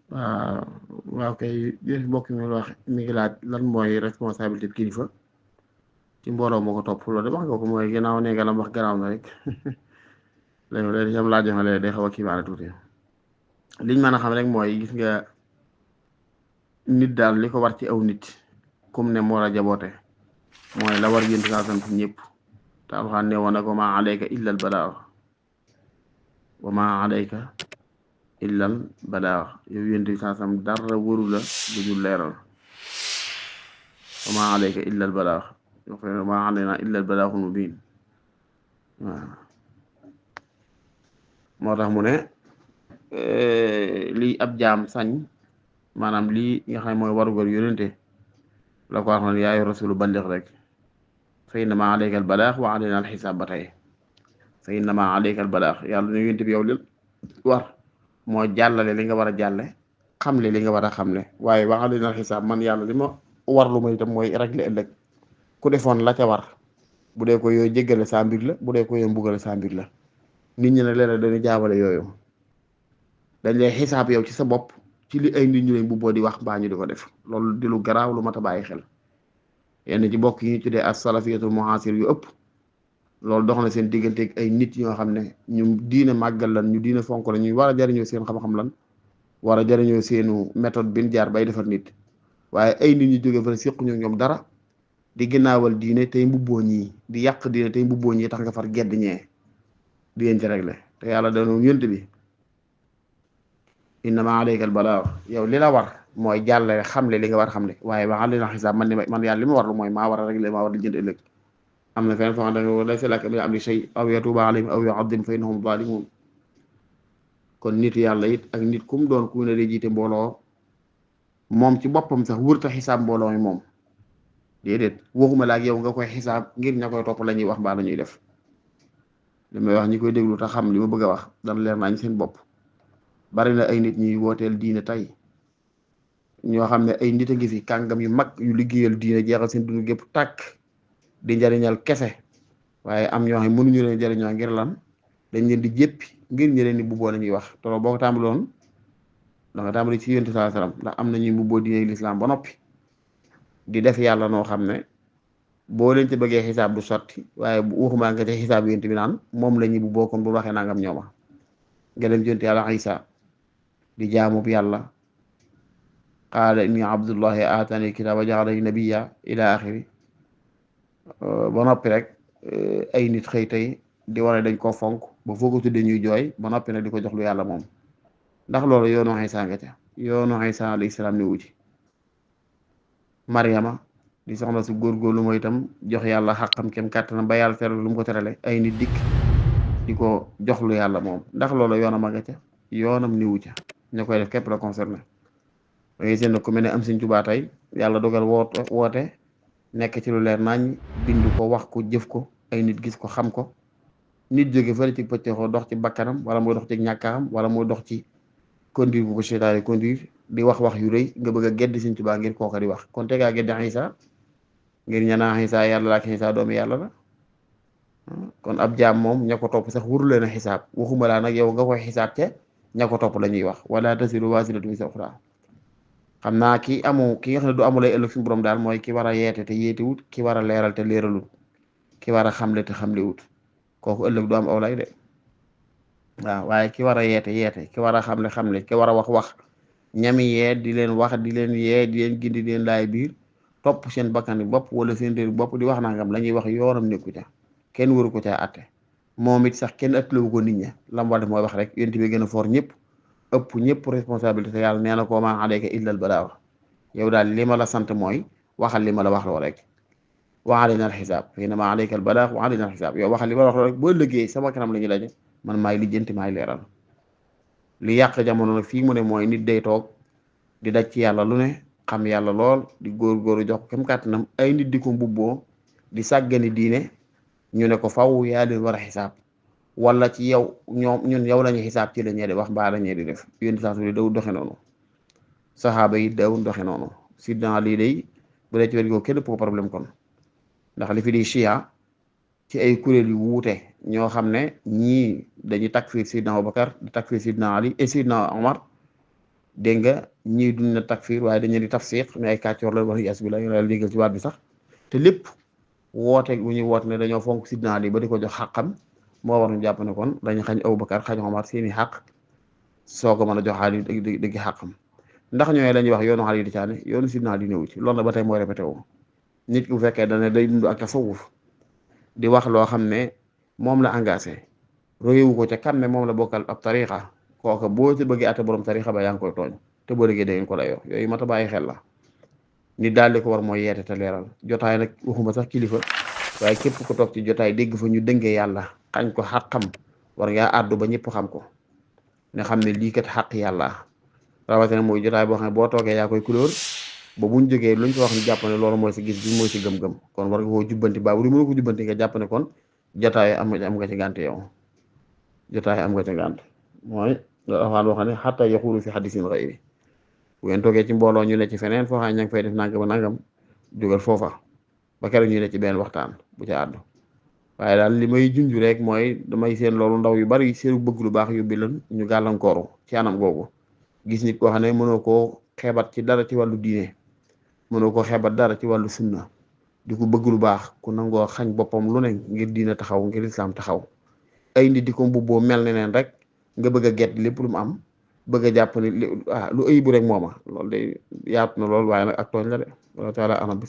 waaw waaw kay jërëjëf mbokk mi wax mi ngi laaj lan mooy responsabilité kilifa ci mbooloo moo ko topp loolu de wax nga ko mooy ginnaaw ne nga la wax garaaw na rek léegi am laaj nga léegi day xaw a kiimaane tuuti liñ mën a xam rek mooy gis nga nit daal li ko war ci aw nit comme ne moo la jaboote mooy la war yénti saa sant ñëpp te alxaan ne woon na ko maa alayka illa al balaax wa maa alayka illa al balaax yow yénti saa sam dara waru la lu dul leeral wa maa alayka illa al balaax wa maa alayna illa al balaaxul mubiin waaw moo tax mu ne lii ab jaam sañ maanaam lii nga xam ne mooy warugar yónente la ko wax na yaayu rasulu balligh rek fa innama alayka al balaax wa alayna al xisaab ba tey fa innama alayka al balaax yàlla ne yónente bi yow li war moo jàllale li nga war a jàlle xamle li nga war a xamle waaye wa alayna al xisaab man yàlla li ma war lu ma itam mooy régler ëllëg ku defoon la ca war bu dee ko yooyu jéggale saa mbir la bu dee ko yooyu mbugale saa mbir la nit ñi nag léeg-léeg dañuy jaawale yooyu dañ lay xisaab yow ci sa bopp ci li ay nit ñu leen bu boo di wax mbaa ñu di ko def loolu di lu garaaw lu mat a bàyyi xel yenn ci bokk yi ñu tuddee as salafiyatul muhaasir yu ëpp loolu dox na seen diggante ak ay nit ñoo xam ne ñu diine màggal lan ñu diine fonk la ñu war a jariñoo seen xam-xam lan war a jariñoo seenu méthode bin jaar bay defar nit waaye ay nit ñu jóge fa séquñu ñoom dara di ginnaawal diine tey mbubboo ñii di yàq diine tey mbubboo ñii tax nga far gedd ñee di leen ci réglé te yàlla danoon yënt bi innama alayka al balaax yow li la war mooy jàllale xamle li nga war xamle waaye wa alayna xisaab man yàlla li ma war lu mooy maa war a réglé maa war di jënd ëllëg am na feneen foo xam ne laysa laka min amri shay aw yatuuba alayhim aw yu'adhibahum fa innahum zaalimuun kon nit yàlla it ak nit kum doon ku ne di jiite mbooloo moom ci boppam sax wërta xisaab mbooloo mi moom déedéet waxuma la ak yow nga koy xisaab ngir ña koy topp la ñuy wax mbaa la ñuy def li may wax ñi koy déglu te xam li ma bëgg a wax dana leer nañ seen bopp bari na ay nit ñuy wooteel diine tey ñoo xam ne ay nit a ngi fi kàngam yu mag yu liggéeyal diine jeexal seen dund gépp tàkk di njariñal kese waaye am ñoo xam ne mënuñu leen jariñoo ngir lan dañ leen di jéppi ngir ñu leen di bubboo la ñuy wax te boo ko tàmbaloon da nga tàmbali ci yonent sallallahu alayhi wasallam ndax am na ñuy bubboo diine lislaam ba noppi di def yàlla noo xam ne boo leen ci bëggee xisaab du sotti waaye bu waxumaa nga ci xisaab yonent bi naan moom la ñuy bubboo kon bu waxee nangam ñooma nga dem yonent yàlla Isa di jaamub yàlla qaala inni abdullahi aatani kitaaba ja'alani nabiyya ila axiri ba noppi rek ay nit xëy tey di wane dañ koo fonk ba foo ko tuddee ñuy jooy ba noppi nag di ko jox lu yàlla moom ndax loolu yoonu Isa nga ca yoonu Isa alayhi salaam ne wuti Mariama di soxna su góorgóorlu mooy itam jox yàlla xàqam kem kàttanam ba yàlla teral lu mu ko terale ay nit dikk di ko jox lu yàlla moom ndax loolu yoonam a nga ca yoonam niwu ca ña koy def képp la concerné da ngay seen ku mel ne am Sëñ Tuubaa tey yàlla dogal woote nekk ci lu leer nañ bind ko wax ko jëf ko ay nit gis ko xam ko nit jóge fële ci pëccëxoo dox ci bakkanam wala muy dox ci ñàkkaam wala muy dox ci conduire bu ko seytaane conduire di wax yu rëy nga bëgg a gedd Sëñ Tuubaa ngir kooka di wax kon te ngaa gedd Isa ngir ñanaa Isa yàlla la ak Isa doomi yàlla la kon ab jaam moom ña ko topp sax wuru leen a xisaab waxuma laa nag yow nga koy xisaab ca ña ko topp la ñuy wax wala tasiru waasiratun wizra uxraa xam naa ki nga xam ne du amulay ëllëg suñu borom daal mooy ki war a yeete te yeetewut ki war a leeral te leeralut ki war a xamle te xamlewut kooku ëllëg du am awlay de waaw waaye ki war a yeete ki war a xamle ki war a wax ñami yee di leen wax di leen yee di leen gindi di leen laay biir topp seen bakkani bopp wala seen réer bopp di wax nangam la ñuy wax yoonam nekku ca kenn waru ko caa atte moom it sax kenn ëttalewu ko nit ña lam war def mooy wax rek yonent bi gën a foor ñëpp ëpp ñëpp responsabilité yàlla nee na ko maa alayka illa al balaaga yow daal li ma la sant mooy waxal li ma la wax loo rek wa alayna al xisaab fa innamaa alayka al balaag wa alayna al xisaab yow waxal li ma la wax loo rek boo liggéey sama kanam la ñu daje man maay lijjanti maay leeral li yàq jamono nag fii mu ne mooy nit day toog di daj ci yàlla lu ne xam yàlla lool di góor-góoru jox ko kem kàttanam ay nit di ko mbubboo di sàggani diine ñu ne ko faw yaa leen war a xisaab wala ci yow ñun yow lañu xisaab ci la ñee di wax mbaa la ñee di def yéen saa su daw doxe noonu saxaaba yi daw doxe noonu sidna lii day bu dee ci wet goo kenn ko problème kon ndax li fi di chia ci ay kuréel yu wuute ñoo xam ne ñii dañuy takfir sidna Abubakar di takfir sidna Ali et sidna Omar dégg nga ñii duñ na takfir waaye dañu di tafsiq ne ay kàccoor la wax yas bi la la légal ci waat bi sax te lépp woote bu ñuy woote ne dañoo fonk sidna Ali ba di ko jox xàqam moo war ñu jàpp ne kon dañu xañ Abubakar xañ Omar seeni xàq soo ko mën a jox Ali dëgg xàqam ndax ñooy la ñuy wax yoonu Ali di caane yoonu sidna Ali néew ci loolu na ba tey mooy répété wu nit ki bu fekkee dane day dund ak tasawuf di wax loo xam ne moom la engagé royewu ko ca kam ne moom la bokkal ab tarixa kooka boo ci bëggee atte borom tarixa ba yaa ngi koy tooñ te boo déggee da ngeen ko layoo yooyu mat a bàyyi xel la nit daal di ko war mooy yeete te leeral jotaay nag waxuma sax kilifa waaye képp ko toog ci jotaay dégg fa ñu dëngee yàlla xañ ko xàqam war ngaa àddu ba ñëpp xam ko ne xam ne lii kat xàq yàlla rawatina mooy jotaay boo xam ne boo toogee yaa koy couleur ba buñ jógee luñ ko wax ñu jàpp ne loolu mooy sa gis bi mooy si gëm-gëm kon war nga koo jubbanti baa bu di mënu ko jubbanti nga jàpp ne kon jotaay am nga ci gànt yow jotaay am nga ci gànt mooy waxaan wax ne xatta yaxulu fi xadisin xayri bu ngeen toogee ci mbooloo ñu ne ci feneen foo xam ne ña ngi fay def nangam nangam jógal foofa ba keroog ñu ne ci benn waxtaan bu ca àddu waaye daal li may junj rek mooy damay seen loolu ndaw yu bari seenu bëgg lu baax yu bi lan ñu gàllankooru ci anam googu gis nit koo xam ne mënoo koo xeebat ci dara ci wàllu diine mënoo koo xeebat dara ci wàllu sunna di ko bëgg lu baax ku nangoo xañ boppam lu ne ngir diina taxaw ngir islam taxaw ay nit di ko mbubboo mel ne neen rek nga bëgg a gett lépp lu mu am bëgg a jàpp ni lu ëy bu rek mooma loolu day yaatu na lool waaye nag ak tooñ la de wala taala anam bi